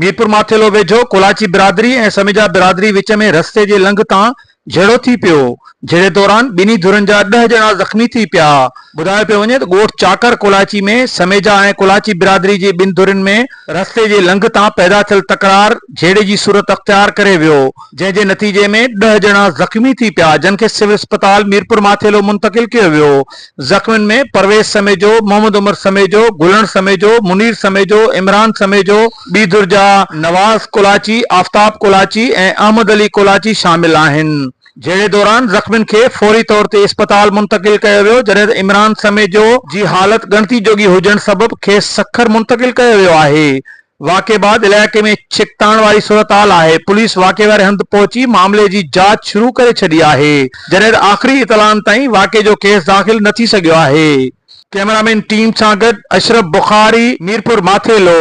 ميرپور ماٿيلو ويجهو ڪولاچي برادري ۽ سميجا برادري وچ ۾ رستي جي لنگهه تان جهيڙو ٿي پيو، جهيڙي دوران ٻنهي ڌرين جا ڏهه ڄڻا زخمي ٿي پيا. ٻڌايو پيو وڃي ته ڳوٺ چاڪر ڪولاچي ۾ سميجا ۽ ڪولاچي برادري جي ٻن ڌرين ۾ رستي جي لنگهه تان پيدا ٿيل تڪرار جهيڙي جي صورت اختيار ڪري ويو، جنهن جي نتيجي ۾ ڏهه ڄڻا زخمي ٿي پيا، جن کي سول اسپتال ميرپور ماٿيلو منتقل ڪيو ويو. زخمين ۾ پرويز سميجو، محمد عمر سميجو، گلڻ سميجو، منير سميجو، عمران سميجو، ٻي ڌر جا نواز ڪولاچي، آفتاب ڪولاچي ۽ احمد علي ڪولاچي شامل آهن. جهيڙي دوران زخمين کي فوري طور تي اسپتال منتقل ڪيو ويو، جڏهن ته عمران سميجو جي حالت ڳڻتي جوڳي هجڻ سبب کيس سکر منتقل ڪيو ويو آهي. واقعي بعد علائقي ۾ ڇڪتاڻ واري صورتحال آهي، پوليس واقعي واري هنڌ پهچي معاملي جي جاچ شروع ڪري ڇڏي آهي، جڏهن ته آخري اطلاعن تائين واقعي جو ڪيس داخل نه ٿي سگهيو آهي. ڪئميرامين ٽيم سان گڏ اشرف بخاري، ميرپور ماٿيلو.